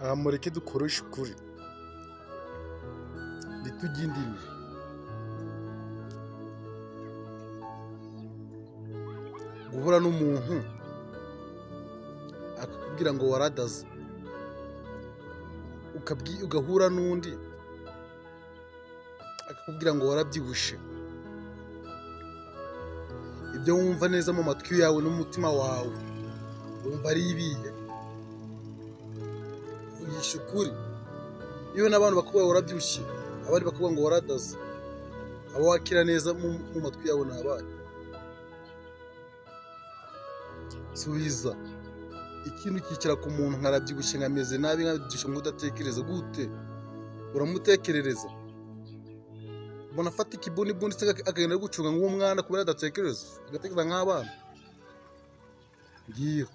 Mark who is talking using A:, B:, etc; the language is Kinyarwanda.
A: Aha mureke dukoreshe ukuri, ntitujye indimi. Guhura n'umuntu akakubwira ngo waradaze, ugahura n'undi akakubwira ngo warabyibushye, ibyo wumva neza mu matwi yawe n'umutima wawe wumva ari ibihe? Vugisha ukuri. Yewe n'abantu bakubwira ngo warabyibushye, abandi bakubwira ngo waradaze, abo wakira neza mu matwi yawe ni abahe? Subiza. Ikintu kicara ku muntu nkarabyibushye, nkameze nabi, nkabyibushye nk'udatekereza gute? Uramutekerereza? Ubona afata ikiboniboni se akagenda ari gucunga nk'umwana kubera adatekereza, agatekereza nk'abana? Ngiyo.